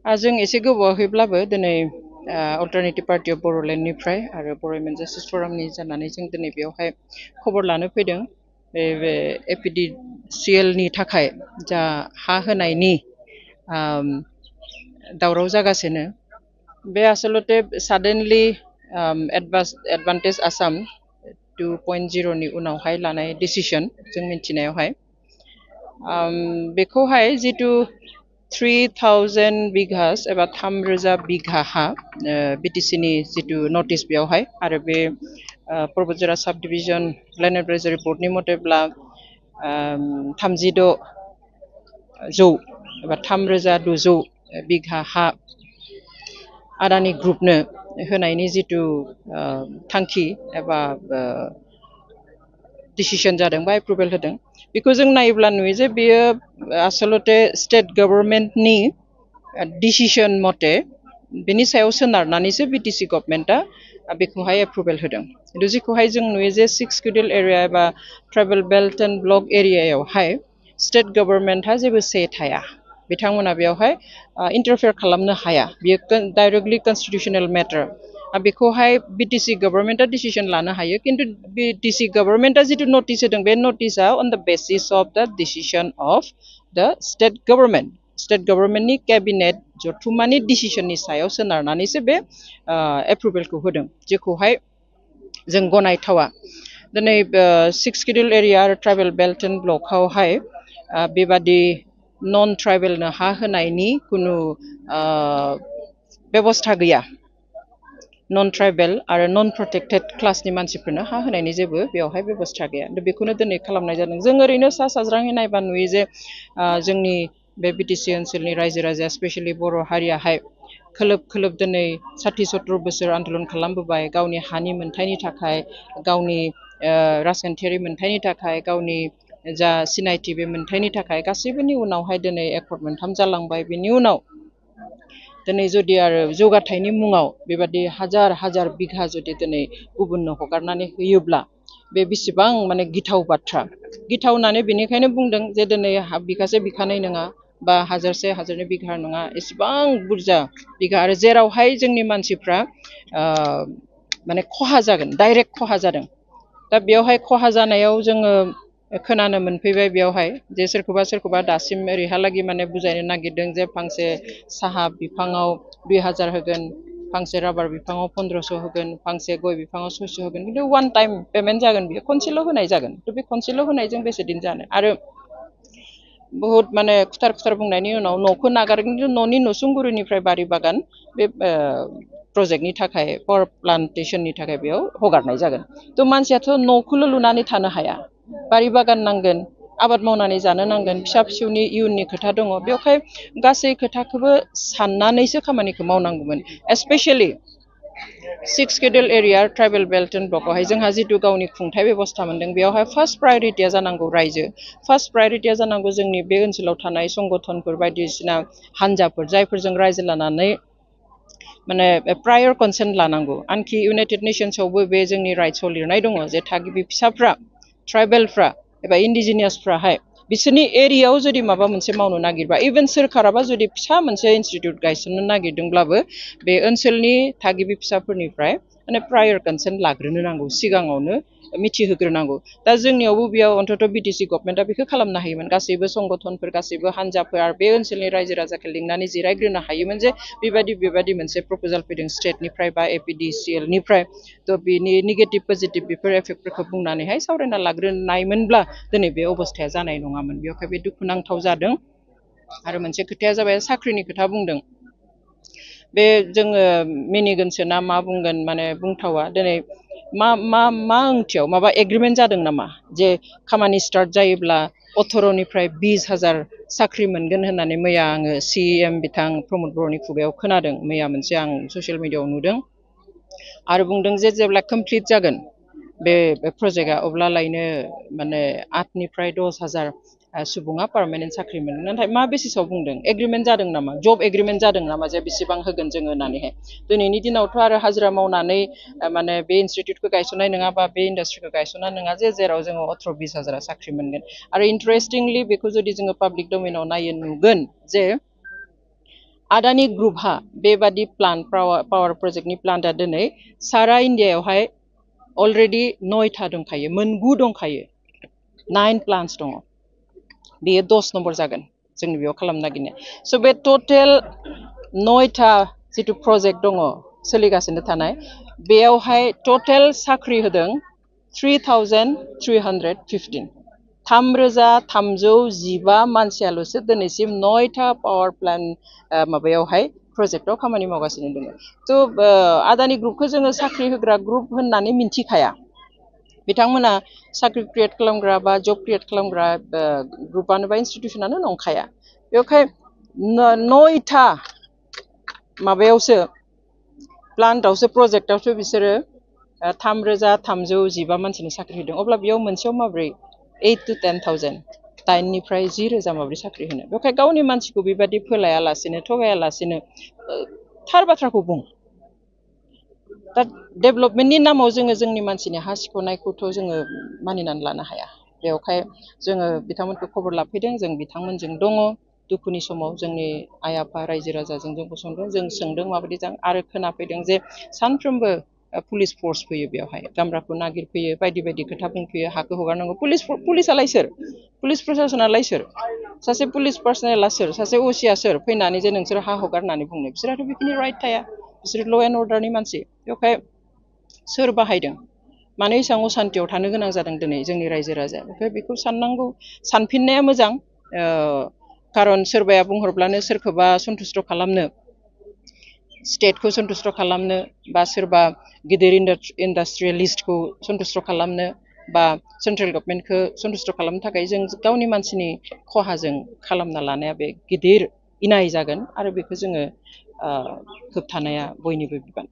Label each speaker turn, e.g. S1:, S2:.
S1: जों एसे गोबावहैब्लाबो दिनै अल्टारनेटिभ पार्टि अफ बर'लेण्डनिफ्राय आरो बर'मेन जास्टिस फरामनि जानानै जों दिनै बेवहाय खबर लानो फैदों बे एपिडिसिएलनि थाखाय जा हा होनायनि दावराव जागासिनो बे आसलते साडेनलि एडभान्टेज आसाम 2.0 नि उनावहाय लानाय डिसिसन जों मिथिनायावहाय बेखौहाय जितु 3000 बिघास एबा 3000 बिघा हा बिटिसिनि जितु नटिस बेयावहाय आरो बे पर्बतजरा साब डिभिजन लेन्ड एडभाइजरि बर्डनि मथेब्ला 36 जौ एबा 3600 बिघा हा आदानि ग्रुपनो होनायनि जितु थांखि एबा डिसिसन जादों बा एप्रुभेल होदों बेखौ जों नायोब्ला नुयो जे बेयो आसलते स्टेट गभर्नमेन्टनि डिसिसन मथे बेनि सायाव सोनारनानैसो बिटिसि गभर्नमेन्टआ बेखौहाय एप्रुभेल होदों खिन्थु जेखौहाय जों नुयो जे 6 शेड्युल एरिया एबा ट्राइबेल बेल्ट एन्ड ब्लक एरियायावहाय स्टेट गभर्नमेन्टहा जेबो से थाया बिथांमोना बेयावहाय इन्टारफेयार खालामनो हाया बियो डाइरेक्टलि कन्स्टिटिउसनेल मेटार बेखौहाय बिटिसि गभर्नमेन्टआ डिसिसन लानो हायो खिन्थु बिटिसि गभर्नमेन्टआ जितु नटिस होदों बे नटिसआ अन द बेसिस अफ द डिसिसन अफ द स्टेट गभर्नमेन्टनि केबिनेट जथुम्मानि डिसिसननि सायाव सोनारनानैसो बे एप्रुभेलखौ होदों जेखौहाय जों गनायथावा दिनै 6 शेड्युल एरिया आरो ट्राइबेल बेल्ट एन्ड ब्लकआवहाय बेबादि नन ट्राइबेलनो हा होनायनि कुनु बेबस्था गैया नन ट्राइबेल आरो नन प्रोटेक्टेड क्लासनि मानसिफोरनो हा होनायनि जेबो बेवहाय बेबस्था गैया बेखौनो दिनै खालामनाय जादों जों ओरैनो सा साज्राङै नायबा नुयो जे जोंनि बे बिटिसि ओनसोलनि रायजो राजाया स्पेसियेलि बर' हारियाहाय खोलोब खोलोब दिनै 60-70 बोसोर आन्दलन खालामबोबाय गावनि हानि मोन्थायनि थाखाय गावनि राजखान्थियारि मोन्थायनि थाखाय गावनि जा सिनायथि बे मोन्थायनि थाखाय गासैबोनि उनावहाय दिनै एकर्ड 3 जालांबाय बेनि उनाव दिनै जुदि आरो जौगाथायनि मुङाव बेबादि हाजार हाजार बिघा जुदि दिनै गुबुननो हगारनानै होयोब्ला बे बेसेबां माने गिथाव बाथ्रा गिथाव होननानै बेनिखायनो बुंदों जे दिनै बिगासे बिखानै नङा बा हाजारसे हाजारनै बिघा नङा एसेबां बुरजा बिघा आरो जेरावहाय जोंनि मानसिफ्रा माने खहा जागोन डाइरेक्ट खहा जादों दा बेयावहाय खहा जानायाव जोङो खोनानो मोनफैबाय बेयावहाय जे सोरखौबा दासिम ओरैहालागै माने बुजायनो नागिरदों जे फांसे साहा बिफाङाव 2000 होगोन फांसे राबार बिफाङाव 1500 होगोन फांसे गय बिफाङाव 600 होगोन खिन्थु वान टाइम पेमेन्ट जागोन बियो खनसेल' होनाय जागोन बे खनसेल' होनायजों बेसे दिन जानो आरो बहुत माने खुथार बुंनायनि उनाव न'खौ नागारगोन खिन्थु न'नि नसुंगुरिनिफ्राय बारि बागान बे प्रजेक्टनि थाखाय पावार प्लान्टेसननि थाखाय बेयाव हगारनाय जागोन थ' मानसियाथ' न'खौल' लुनानै थानो हाया बारि बागान नांगोन आबाद मावनानै जानो नांगोन फिसा फिसौनि इयुननि खोथा दङ बेवहाय गासै खोथाखौबो साननानैसो खामानिखौ मावनांगौमोन specially 6 schedule area tribal belt and ब्लकआवहाय जोंहा जितु गावनि खुंथाय बेबस्था मोनदों बेयावहाय फार्स्ट प्रायरिटिया जानांगौ रायजो फार्स्ट प्रायरिटिया जानांगौ जोंनि बे ओनसोलाव थानाय संगठनफोर बायदिसिना हान्जाफोर जायफोरजों रायजो लानानै माने प्रायर कनसेन्ट लानांगौ आनखि इउनाइटेड नेशन्सआवबो बे जोंनि राइट्सआव लिरनाय दङ जे थागिबि फिसाफ्रा ट्राइबेलफ्रा एबा इन्डिजिनियासफ्राहाय बिसोरनि एरियायाव जुदि माबा मोनसे मावनो नागिरबा इभेन सोरखाराबा जुदि फिसा मोनसे इनस्टिट्युट गायसननो नागिरदोंब्लाबो बे ओनसोलनि थागिबि फिसाफोरनिफ्राय माने प्रायर कनसेन्ट लाग्रोनो नांगौ सिगाङावनो मिथिहोग्रोनांगौ दा जोंनियावबो बेयाव अन्तत बिटिसि गभर्नमेन्टआ बेखौ खालामनो हायोमोन गासैबो संगठनफोर गासैबो हान्जाफोर आरो बे ओनसोलनि रायजो राजाखौ लिंनानै जिरायग्रोनो हायोमोन जे बेबायदि मोनसे प्रप'जाल फैदों स्टेटनिफ्राय बा एपिडिसिएलनिफ्राय थ' बिनि नेगेटिभ पजिटिभ बेफोर एफेक्टफोरखौ बुंनानैहाय सावरायना लाग्रोनायमोनब्ला दिनै बे अबस्थाया जानाय नङामोन बेवहाय बे दुखुनांथाव जादों आरो मोनसे खोथाया जाबाय साख्रिनि खोथा बुंदों बे जोङो मिनिगोनसो ना मा बुंगोन माने बुंथावा दिनै मा ओंथियाव माबा एग्रिमेन्ट जादों नामा जे खामानि स्टार्ट जायोब्ला 18निफ्राय 20,000 साख्रि मोनगोन होननानै मैया आङो CEM बिथां प्रमद बर'नि खुगायाव खोनादों मैया मोनसे आं ससियेल मिडियायाव नुदों आरो बुंदों जे जेब्ला कमप्लिट जागोन बे प्रजेक्टआ अब्लालायनो माने 8निफ्राय 10,000 सुबुङा पार्मानेन्ट साख्रि मोनगोन नाथाय मा बेसिसाव बुंदों एग्रिमेन्ट जादों नामा जब एग्रिमेन्ट जादों नामा जे बेसेबां होगोन जोङो होननानैहाय दिनैनि दिनावथ' आरो हाजिरा मावनानै माने बे इनस्टिट्युटखौ गायसननाय नङा बा बे इन्डास्ट्रिखौ गायसननाय नङा जे जेराव जोङो 18-20 साख्रि मोनगोन आरो इन्टारेस्टिंलि बेखौ जुदि जोङो पाब्लिक डमेनाव नायो नुगोन जे आदानि ग्रुपहा बेबादि प्लान्ट पावार प्रजेक्टनि प्लान्टआ दिनै सारा इण्डियायावहाय अलरेडि 9था दंखायो, 9 दंखायो, 9 प्लान्टस दङ। बेयो 10 नम्बर जागोन जोंनि बेयाव खालामनो नागिरनाया। स' बे टटेल 9था जिथु प्रजेक्ट दङ सोलिगासिनो थानाय, बेयावहाय टटेल साख्रि होदों 3,315। 3,315 मानसियाल'सो दिनैसिम 9था पावार प्लान्ट माबायावहाय प्रजेक्टआव खामानि मावगासिनो दङ। थ' आदानि ग्रुपखौ जोङो साख्रि होग्रा ग्रुप होननानै मिन्थिखाया। बिथांमोना साख्रि क्रिएट खालामग्रा बा जब क्रिएट खालामग्रा ग्रुपआनो बा इन्स्टिटिउसनानो नंखाया। बेवहाय 9था माबायावसो प्लान्टआवसो प्रजेक्टआवसो बिसोरो 3,315 मानसिनो साख्रि होदों। अब्ला बेयाव मोनसेयाव माब्रै 8 to 10,000, 8निफ्राय 10,000 माब्रै साख्रि होनो? बेवहाय गावनि मानसिखौ बेबादि फोलायालासेनो थगायालासेनो थार बाथ्राखौ बुं। दा डेभेलपमेन्टनि नामाव जोङो जोंनि मानसिनि हा सिख'नायखौथ' जोङो मानिनानै लानो हाया। बेवहाय जोङो बिथांमोनखौ खबर लाफैदों, जों बिथांमोनजों दङ। दुखुनि समाव जोंनि आइ आफा रायजो राजाजों जों गसंदों, जों सोंदों माबायदि जां, आरो खोनाफैदों जे सानफ्रोमबो पुलिस फर्स फैयो बेवहाय, गामब्राखौ नागिरफैयो, बायदि बायदि खोथा बुंफैयो, हाखौ हगारनांगौ। पुलिसआलाय सोर? पुलिस प्रसासनालाय सोर? सासे पुलिस पार्सनेला सोर? सासे असिया सोर फैनानै जे नोंसोर हा हगार होननानै बुंनो? बिसोरहाथ' बेखिनि राइट थाया। बिसोर ल' एन्ड अर्डारनि मानसि। बेवहाय सोर बाहायदों? मानो एसेबां असान्तियाव थानो गोनां जादों दिनै जोंनि रायजो राजाया? बेखाय बेखौ साननांगौ, सानफिननाया मोजां। खारन सोरबाया बुंहरब्लानो सोरखौबा सन्थुस्ट' खालामनो, स्टेटखौ सन्थुस्ट' खालामनो, बा सोरबा गिदिर इन्डास्ट्रियेलिस्टखौ सन्थुस्ट' खालामनो, बा सेन्ट्रेल गभर्नमेन्टखौ सन्थुस्ट' खालामनो थाखाय जों गावनि मानसिनि खहाजों खालामना लानाया बे गिदिर इनाय जागोन। आरो बेखौ जोङो होबथानाया बयनिबो बिबान।